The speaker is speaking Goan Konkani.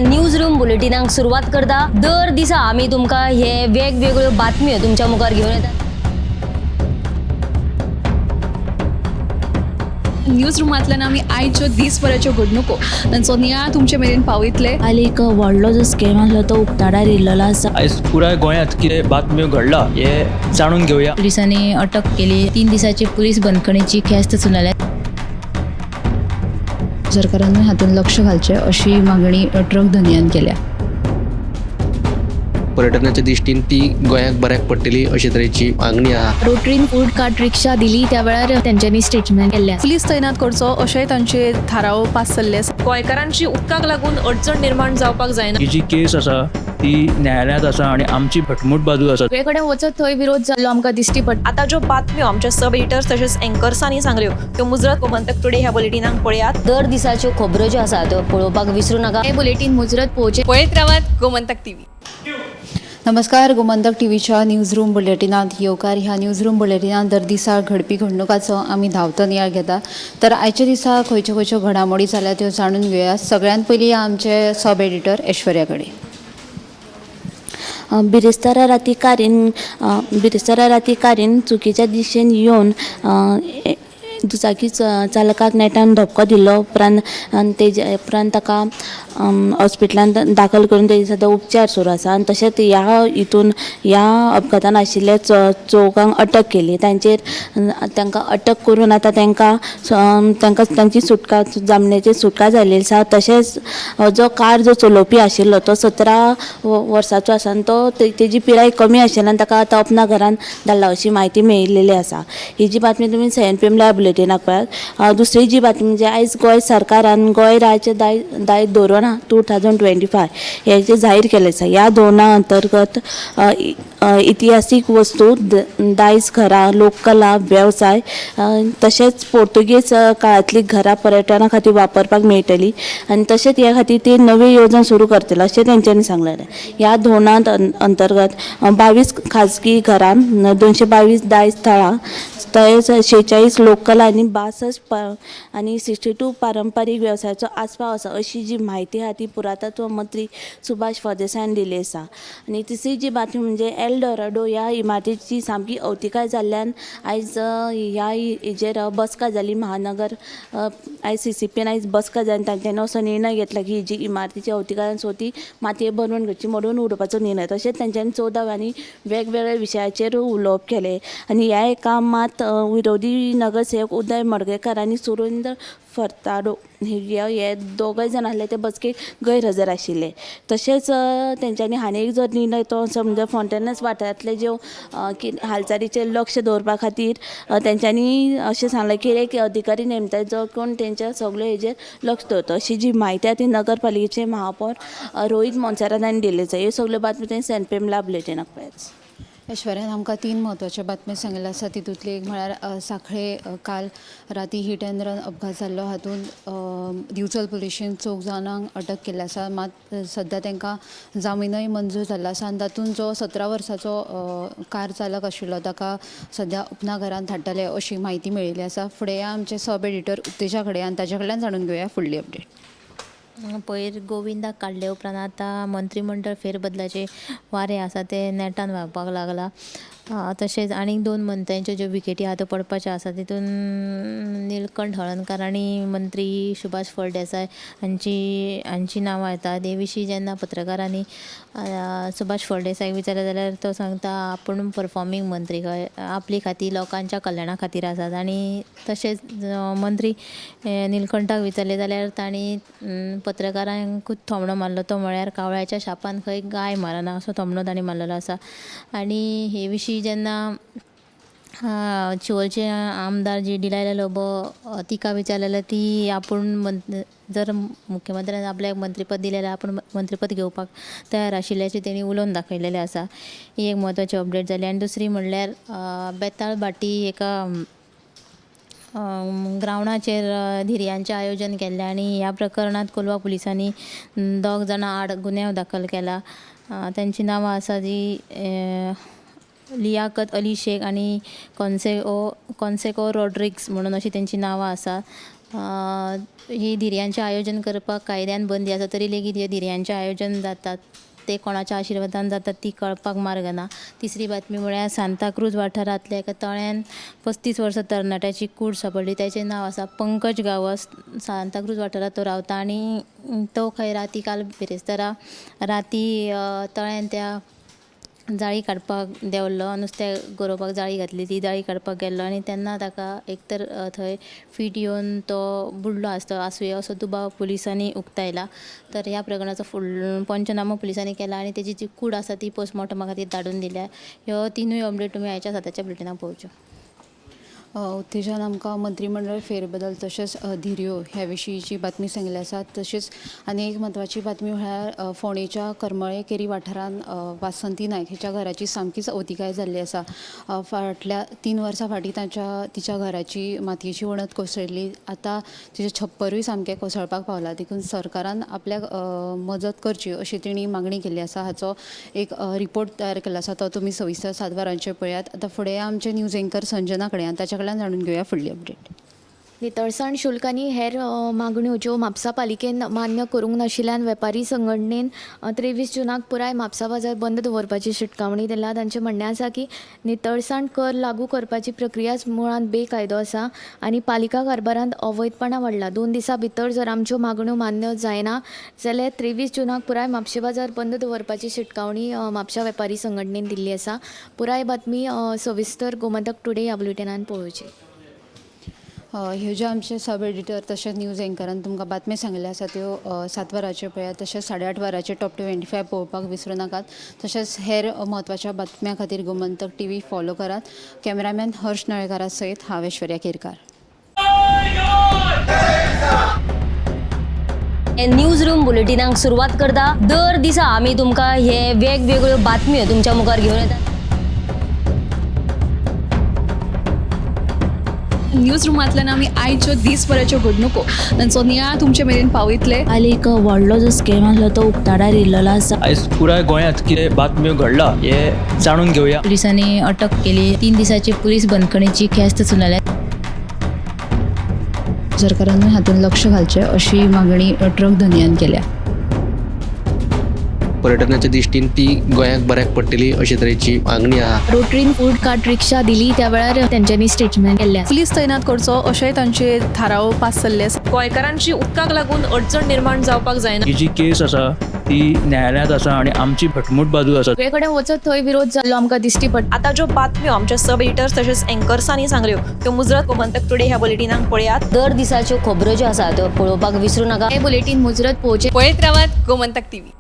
न्यूज रूम बुलेटिनाक सुरवात करता. दर दिसा आमी तुमकां हे वेगवेगळ्यो बातम्यो तुमच्या मुखार घेवन येतात. न्यूज रुमांतल्यान आमी आयच्यो दीसभराच्यो घडणुको तांचो नियाळ तुमचे मेरेन पावयतले. काल एक व्हडलो जो स्कॅम आसलो तो उक्ताडार येयल्लो आसा. आयज पुराय गोंयांत कितें बातम्यो घडला हे जाणून घेवया. पोलिसांनी अटक केली. 3 दिसाची पोलीस बंदखणीची ख्यास्त सुनायल्या. सरकारानूय हातूंत लक्ष घालचें अशी मागणी ट्रक धनयान केल्या. पर्यटनाच्या दृश्टीन ती गोंयाक बऱ्याक पडटली अशे तरेची मागणी आहा. रोटरीन फूड कार्ट रिक्षा दिली त्या वेळार तेंच्यांनी स्टेटमेंट केल्लें आसा. पुलीस तैनात करचो अशेंय तांचे थाराव पास जाल्ले आसा. गोंयकारांची उदकाक लागून अडचण निर्माण जावपाक जायना. ही जी केस आसा ती न्यायालयांत आसा आनी आमची घटमूट बाजू आसा. सगळे कडेन वचत थंय विरोध जाल्लो आमकां दिश्टी पडटा. आतां ज्यो बातम्यो आमच्या सब एडिटर्स तशेंच एंकर्सांनी सांगल्यो त्यो मुजरत गोमंतक टुडे ह्या बुलेटिनाक पळयात. दर दिसाच्यो खबरो ज्यो आसा त्यो पळोवपाक विसरू नाका. हें बुलेटीन मुजरत पळोवचें. पळयत रावात गोमंतक टीव्ही. नमस्कार, गोमंतक टीव्हीच्या न्यूज रूम बुलेटिनांत येवकार. ह्या न्यूज रूम बुलेटिनांत दर दिसा घडपी घडणुकाचो आमी धांवतो नियाळ घेता. तर आयच्या दिसा खंयच्यो खंयच्यो घडामोडी जाल्या त्यो जाणून घेवया. सगळ्यांत पयलीं आमचे सब एडिटर ऐश्वर्या कडेन. बिरेस्तारा राती कारीन चुकीच्या दिशेन येवन दुचाकी चालकाक नेटान धपको दिल्लो. उपरांत तेजे उपरांत ताका हॉस्पिटलांत दाखल करून तेजे सद्या उपचार सुरू आसा. आनी तशेंच ह्या हितून ह्या अपघातान आशिल्ले चौगांक अटक केली. तांचेर तांकां अटक करून आतां तांकां तांकां तांची सुटका जामनेची सुटका जाल्ली आसा. तशेंच जो कार जो चलोवपी आशिल्लो तो 17 वर्साचो आसा आनी तो तेजी पिराय कमी आशिल्ल्यान ताका आतां अपना घरान धाडला अशी म्हायती मेळिल्ली आसा. ही जी बातमी तुमी 7 PM live बुलेटिनाक पळयात. दुसरी जी बातमी म्हणजे आयज गोंय सरकारान गोंय राज्य दायज धोरण 2025 हें जें जाहीर केलें आसा, ह्या धोरणा अंतर्गत इतिहासीक वस्तू, दायज घरां, लोककला, वेवसाय, तशेंच पोर्तुगीज काळांतलीं घरां पर्यटना खातीर वापरपाक मेळटली आनी तशेंच ह्या खातीर ती नवी येवजण सुरू करतले अशें तेंच्यांनी सांगलेलें. ह्या धोरणांत अंतर्गत 22 खाजगी घरां, 222 दायज थळां, तशेंच 46 लोककला आनी 62 आनी 62 पारंपारीक वेवसायाचो आस्पाव आसा अशी जी म्हायती आहा ती पुरातत्व मंत्री सुभाष फळदेसायान दिल्ली आसा. आनी तिसरी जी बातमी म्हणजे एल डोराडो ह्या इमारतीची सामकी अवतिकाय जाल्ल्यान आयज ह्या हेजेर बसका जाली. महानगर आयज सीसीपीन आयज बसका जाली आनी तांच्यांनी असो निर्णय घेतला की ही जी इमारतीची अवतिकाय आसा ती मातये भरवण करची, मोडून उडोवपाचो निर्णय. तशेंच तांच्यांनी 14 आनी वेगवेगळ्या विशयाचेर उलोवप केलें. आनी ह्या एका मात विरोधी नगरसेवक उदय मडगांवकार आनी सुरेंद्र फर्ताडो हे दोगय जाण आसले ते बसकेक गैरहजर आशिल्ले. तशेंच तेंच्यांनी आनी एक जो निर्णय तो असो म्हणजे फोंटेनस वाठारांतले ज्यो हालचालीचेर लक्ष दवरपा खातीर तेंच्यांनी अशें सांगलें की एक अधिकारी नेमता जो कोण तेंच्या सगळे हेजेर लक्ष दवरता अशी जी म्हायती आहा ती नगरपालिकेचे महापौर रोहीत मोन्सेरात हांणी दिल्ली आसा. ह्यो सगल्यो बातम्यो तें 7 PM live बुलेटिनाक पळयात. ऐश्वर्यान आमकां तीन म्हत्वाच्यो बातम्यो सांगिल्ल्यो आसा. तितूंतली एक म्हळ्यार सांखळे काल राती हीट एंड रन अपघात जाल्लो. हातूंत दिवचल पुलिशेन चौग जाणांक अटक केल्ली आसा. मात सद्या तांकां जामीनय मंजूर जाल्लो आसा आनी तातूंत जो 17 वर्साचो कार चालक आशिल्लो ताका सद्या उपना घरांत धाडटले अशी म्हायती मेळिल्ली आसा. फुडें आमचे सब एडिटर उत्तेजा कडेन आनी ताचे कडल्यान जाणून घेवया फुडली अपडेट. पयर गोविंदाक काडले उपरांत आतां मंत्रीमंडळ फेरबदलाचे वारें आसा तें नेटान व्हांवपाक लागलां. तशेंच आनीक 2 मंत्र्यांच्यो ज्यो विकेटी आहा त्यो पडपाच्यो आसा. तितून निलकंठ हळर्णकार आनी मंत्री सुभाष फळदेसाय हांची नांवां येता. ते विशीं जेन्ना पत्रकारांनी सुभाष फळदेसायाक विचारलें जाल्यार तो सांगता आपूण परफॉर्मींग मंत्री खंय, आपली खातीर लोकांच्या कल्याणा खातीर आसात. आनी तशेंच मंत्री निलकंठाक विचारलें जाल्यार तांणी पत्रकारांकूच थोमणो मारलो, तो म्हळ्यार कावळ्याच्या शापान खंय गाय मारना असो थोमणो तांणी मारलेलो आसा. आनी हे विशीं जेन्ना शिवोलचे आमदार जी डिलायला लोबो तिका विचारलें जाल्यार ती आपूण जर मुख्यमंत्र्यान आपल्याक मंत्रीपद दिलें जाल्यार आपूण मंत्रीपद घेवपाक तयार आशिल्ल्याचें तेणी उलोवन दाखयलेलें आसा. ही एक म्हत्वाची अपडेट जाली. आनी दुसरी म्हणल्यार बेताळ भाटी एका ग्रावंडाचेर धिरयांचें आयोजन केल्लें आनी ह्या प्रकरणांत कोलवा पुलिसांनी 2 जाणां आड गुन्यांव दाखल केला. तांची नांवां आसा जी लियाकत अली शेख आनी कॉन्सेको रॉड्रिग्स म्हणून अशी तेंची नांवां आसा. ही धिरयांचें आयोजन करपाक कायद्यान बंदी आसा तरी लेगीत हे धिरयांचें आयोजन जातात ते कोणाच्या आशिर्वादान जातात ती कळपाक मार्ग ना. तिसरी बातमी म्हळ्यार सांताक्रूज वाठारांतल्या एका तळ्यान 35 वर्सां तरणाट्याची कूड सांपडली. ताचें नांव आसा पंकज गांवस. सांताक्रूज वाठारांत तो रावता आनी तो खंय राती काल बिरेस्तारा राती तळ्यान त्या जाळी काडपाक देंवल्लो, नुस्तें गरोवपाक जाळी घातली, ती जाळी काडपाक गेल्लो आनी तेन्ना ताका एक तर थंय फीट येवन तो बुडलो आसुये असो दुबाव पुलिसांनी उक्तायला. तर ह्या प्रकरणाचो फुडलो पंचनामो पुलिसांनी केला आनी तेजी जी कूड आसा ती पोस्टमॉर्टमा खातीर धाडून दिल्या. ह्यो तिनूय अपडेट तुमी आयच्या 7च्या बुलेटिनाक पळोवच्यो. उत्तेजन आमकां मंत्रीमंडळ फेरबदल तशेंच धिरयो ह्या विशींची बातमी सांगिल्ली आसा. तशेंच आनी एक म्हत्वाची बातमी म्हळ्यार फोंडेच्या करमळे केरी वाठारांत वासंती नायक हिच्या घराची सामकीच अवतिकाय जाल्ली आसा. फाटल्या 3 वर्सां फाटीं तिच्या घराची मातयेची वणत कोसळिल्ली, आतां तिचें छप्परूय सामकें कोसळपाक पावलां. देखून सरकारान आपल्याक मजत करची अशी तिणी मागणी केल्ली आसा. हाचो एक रिपोर्ट तयार केल्लो आसा, तो तुमी सविस्तर 7 वरांचेर पळयात. आतां फुडें आमचे न्यूज एंकर संजना कडेन ताच्या कडल्यान जाणून घेवया फुडली अपडेट. नितळसाण शुल्क आनी हेर मागण्यो ज्यो म्हापसा पालिकेन मान्य करूंक नाशिल्ल्यान वेपारी संघटनेन 23 जुनाक पुराय म्हापसा बाजार बंद दवरपाची शिटकावणी दिल्या. तांचें म्हणणें आसा की नितळसाण कर लागू करपाची प्रक्रियाच मुळांत बेकायदो आसा आनी पालिका कारभारांत अवैधपणां वाडला. 2 दिसां भितर जर आमच्यो मागण्यो मान्य जायना जाल्यार 23 जुनाक पुराय म्हापशे बाजार बंद दवरपाची शिटकावणी म्हापशा वेपारी संघटनेन दिल्ली आसा. पुराय बातमी सविस्तर गोमंतक टुडे ह्या बुलेटिनान पळोवची. ह्यो ज्यो आमचे सब एडिटर तशेंच न्यूज एंकरान तुमकां बातमी सांगिल्ल्यो आसा त्यो 7 वरांचेर पळयात. तशेंच 8:30 वरांचेर टॉप 25 पळोवपाक विसरूं नाकात. तशेंच हेर म्हत्वाच्या बातम्यां खातीर गोमंतक टीव्ही फॉलो करात. कॅमेरामॅन हर्ष नळेकारा सयत हांव ऐश्वर्या केरकार. न्यूज रूम बुलेटिनाक सुरवात करता. दर दिसा आमी तुमकां हे वेगवेगळ्यो बातम्यो तुमच्या मुखार घेवन येतात. न्यूज रुमांतल्यान आमी आयच्यो दीसभराच्यो घडणुको तांचो नियाळ तुमचे मेरेन पावयतले. काल एक व्हडलो जो स्कॅम आसलो तो उक्ताडार येयल्लो आसा. आयज पुराय गोंयांत कितें बातम्यो घडला हे जाणून घेवया. पुलिसांनी अटक केली. 3 दिसाची पुलीस बंदखणीची ख्यास्त सुनायल्या. सरकारानूय हातूंत लक्ष घालचें अशी मागणी ट्रक धनयान केल्या. पर्यटनाच्या दृश्टीन ती गोंयाक बऱ्याक पडटली अशे तरेची मागणी आहा. रोटरीन फूड कार्ट रिक्षा दिली त्या वेळार तेंच्यांनी स्टेटमेंट केल्लें आसा. पुलीस तैनात करचो अशेंय तांचे थाराव पास जाल्ले आसा. गोंयकारांची उदकाक लागून अडचण निर्माण जावपाक जायना. ही जी केस आसा ती न्यायालयांत आसा आनी आमची घटमूट बाजू आसा. सगळे कडेन वचत थंय विरोध जाल्लो आमकां दिश्टी पडटा. आतां ज्यो बातम्यो आमच्या सब एडिटर्स तशेंच एंकर्सांनी सांगल्यो त्यो मुजरत गोमंतक टुडे ह्या बुलेटिनाक पळयात. दर दिसाच्यो खबरो ज्यो आसा त्यो पळोवपाक विसरूं नाका. हें बुलेटीन मुजरत पळोवचें. पळयत रावात गोमंतक टीव्ही.